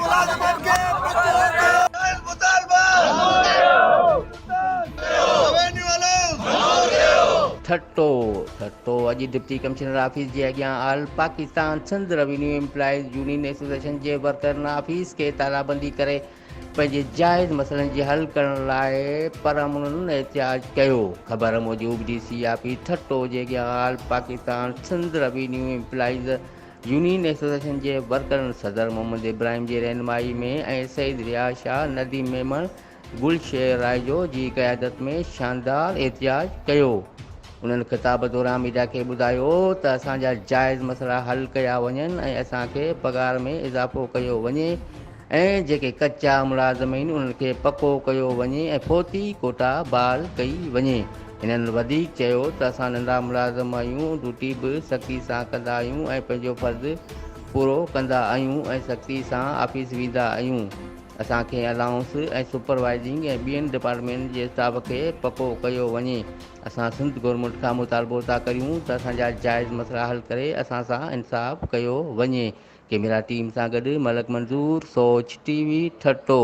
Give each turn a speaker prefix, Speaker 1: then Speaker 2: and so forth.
Speaker 1: ملازمن کي پڪو ڪيو. جائز مطالبا روينيو الائونس
Speaker 2: ٺٽو، ٺٽو، اڄ ڊپٽي ڪمشنر آفيس جي اڳيان all Pakistan Sindh revenue employees union association جي ورڪرن آفيس کي تالابندي ڪري پنهنجي جائز مسئلن جي حل ڪرڻ لاء پرامن احتجاج ڪيو. خبر موجب ڊي سي آفيس ٺٽو جي اڳيان all Pakistan Sindh revenue employees union association جي ورڪرن صدر محمد ابراهيم جي رهنمائي ۾ ۽ سيد رياض شاهه، نديم ميمڻ، گل شير رائيجو جي قيادت ۾ شاندار احتجاج ڪيو. انهن خطاب دوران ميڊيا کي ٻڌايو ته اسان جا جائز مسئلا حل ڪيا وڃن ۽ اسان کي پگهار ۾ اضافو ڪيو وڃي ۽ جيڪي ڪچا ملازم آهن انهن کي پڪو ڪيو وڃي ۽ فوتي ڪوٽا بحال ڪئي وڃي. هنن وڌيڪ چيو ته اسان ننڍا ملازم آهيون ڊيوٽي به سختي سان ڪندا آهيون ۽ پنهنجو فرض پورو ڪندا آهيون ۽ سختي سان آفيس ويندا آهيون. اسان کي الائونس ۽ سپروائيزنگ ۽ ٻين ڊپارٽمينٽ جي اسٽاف کي پڪو ڪيو وڃي. اسان سنڌ گورنمينٽ کان مطالبو ٿا ڪريون ته اسان جا جائز مسئلا حل ڪري اسان سان انصاف ڪيو وڃي. ڪيميرا ٽيم سان گڏ ملڪ منظور، سوچ ٽي وي، ٺٽو.